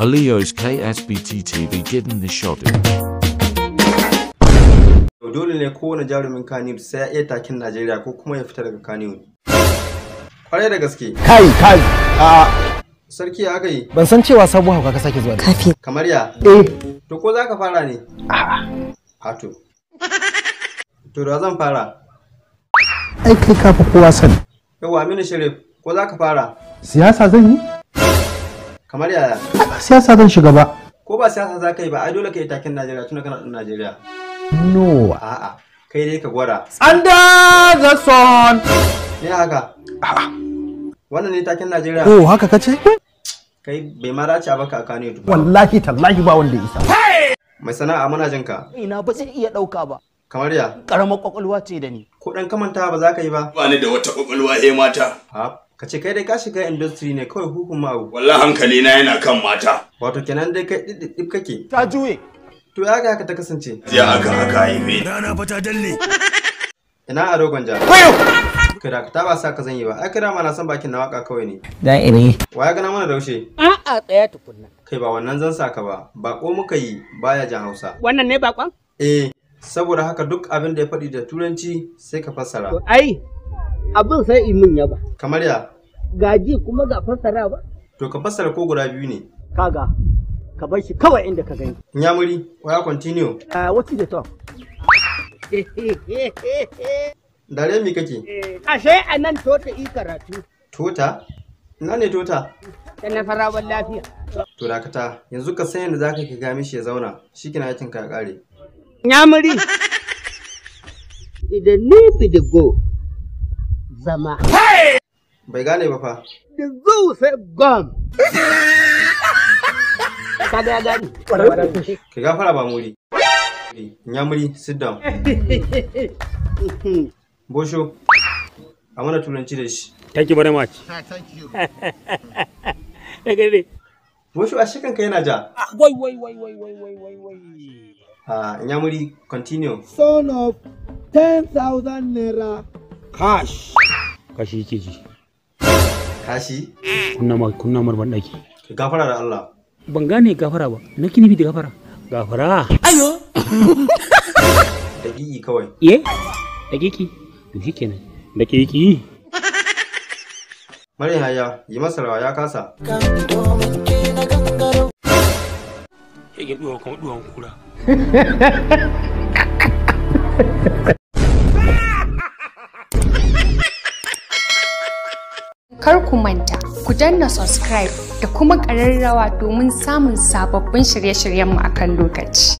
Aliyo's KSBT TV gidan nishadi. Dole ne kowane jarumin Kannywood sai ya iya takin Najeriya ko kuma ya fita daga Kannywood. Kwarai da gaske. Kai kai a Sarki ya aka yi? Ban san cewa sabuwar hauka ka sake zuwa. Kafi. Kamar ya? Eh. To ko za ka fara ne? A'a. Hato. To da zan fara. Ai kai ka fi kowa sani. Yawwa Aminu Sharif, ko za ka fara? Siyasa zan yi? Kamar yaya? Ba siyasa zan shiga ba. Ko ba siyasa za ka yi ba, ai dole ka yi takin Najeriya tunda kana ɗan Najeriya. No. A'a, kai dai ka gwada. Under the sun. Me haka? A'a. Wannan ne takin Najeriya? Oh, haka kace? Kai bai ma dace a baka a Kannywood ba. Wallahi tallahi ba wanda ya isa. Mai sana'a muna jin ka. Ina ba zai iya ɗauka ba. Kamar ya? Ƙaramar ƙwaƙwalwa ce da ni. Ko ɗan kamanta ba za ka yi ba? Ba ni da wata ƙwaƙwalwa he mata. Ha? Ka ce kai dai ka shiga industry ne kawai hukun ma'abu. Wallahi hankali na yana kan mata. Wato kenan dai kai ɗiɗɗiɗ kake. Ta juye. To ya ga haka ta kasance. Ya aka aka haife ni. Rana fa ta dalle. Ina a dogon ja. Kai da ta ba sa ka zan yi ba. Ai kai dama na san bakin na waka kawai ne. Da'iri. Wa ya gana mana daushe? A'a tsaya tukunna. Kai ba wannan zan saka ba. Bako muka yi baya jan Hausa. Wannan ne bakon? Eh, saboda haka duk abin da ya faɗi da Turanci sai ka fassara. To ai abin sai in min yaba. Kamar ya? Gaji kuma ga fassara ba. To ka fassara ko guda biyu ne. Kaga ka bar shi kawai inda ka gani. Nyamuri, waya continue. What is the talk? Dare mi kake? Ashe a nan tota yi karatu. Tota? Ina ne tota? Da Nasarawan lafiya. To dakata, yanzu ka san yadda zaka ka ga mishi ya zauna, shikenan aikin ka ya kare. Nyamuri. Idan ni bi da go zama. Bai gane ba fa. The go sai gone. Kaga ya gane. Ka gafara ba muri. Nyamuri, sit down. Bosho, a mana turanci da shi. Thank you very much. Thank you. Bosho, a shikanka yana ja. Wai wai wai wai wai wai wai wai. Ah, Nyamuri, continue. Son of 10,000 naira cash. Kashi yake ji. Kashi? Kunna ma kunna mar bandaki. Ka gafara da Allah. Ban gane gafara ba. Na kini bi da gafara. Gafara. Ayo. Daƙiƙi kawai. Ye? Daƙiƙi. To shikenan. Daƙiƙi. Maryam Yahaya, yi masa rawa ya kasa. Yake duwan kuma duwan kura. Kar ku manta, ku danna subscribe da kuma ƙararrawa domin samun sababbin shirye-shiryenmu akan lokaci.